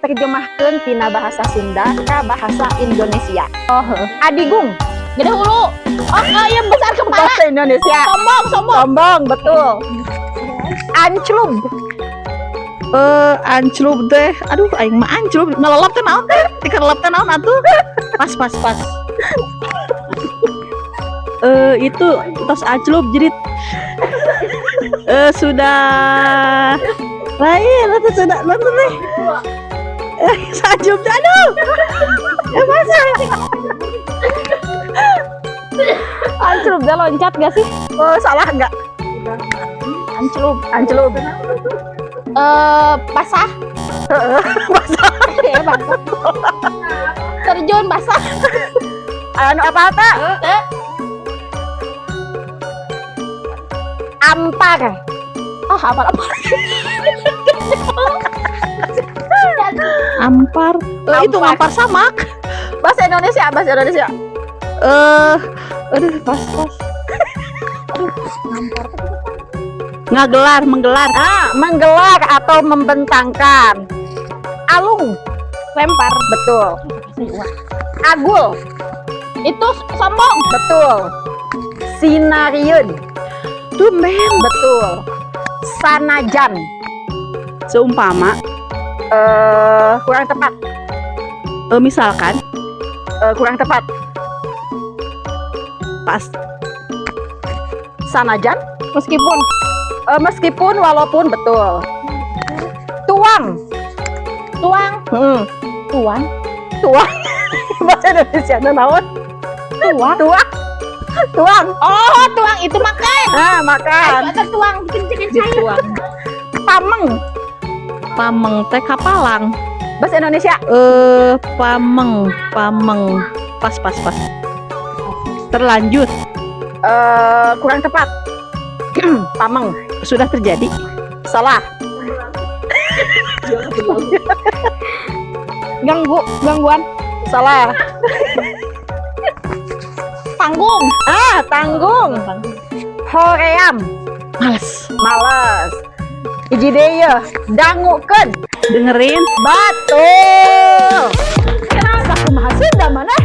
Terjemahkeun tina bahasa Sunda ka bahasa Indonesia. Oh, heuh. Adigung. Gede hulu. Oh, iya, besar kepala. Bahasa Indonesia. Sombong, sombong. Sombong, betul. Anclub. Eh, anclub teh, aduh, aing mah anclub ngelelap teh naon teh, dikelelap teh naon atuh? Pas, pas, pas. Eh, itu tos anclub, jadi eh sudah lain atau sudah nonton teh, eh anclub teh, aduh ya, masa. Anclub dah loncat gak sih? Oh, salah enggak? Anclub. Anclub. Eh, basah. Basah. Ya, basah. Terjun basah. Anu apa apa? Eh. Ampar. Ah, apa apa? Ampar. Eh, itu Ampar. Ngampar samak. Bahasa Indonesia, bahasa Indonesia. Eh, aduh, pas, pas. Ngagelar, menggelar. Ah, menggelar atau membentangkan. Alung. Lempar. Betul. Agul. Itu sombong. Betul. Sinarieun. Tumben. Betul. Sanajan. Seumpama. Eh, kurang tepat. Eh, misalkan. Eh, kurang tepat. Pas. Sanajan. Meskipun. Eh, meskipun, walaupun, betul. Tuang. Tuang. Tuang. Tuang. Bahasa Indonesia naon? Tuang. Tuang. Tuang. Oh, tuang itu makan. Ah, makan. Itu tuang bikin cair. Dituang. Pameng. Pameng teh kapalang. Bahasa Indonesia. Eh, pameng, pameng. Pas, pas, pas. Terlanjur. Eh, kurang tepat. Pameng. Sudah terjadi. Salah. Ganggu, gangguan. Salah. Panggung. Ah, tanggung. Hoream. Males. Males. Hiji deui yeuh. Dangukeun. Dengerin. Betul. Sakumaha Sunda maneh?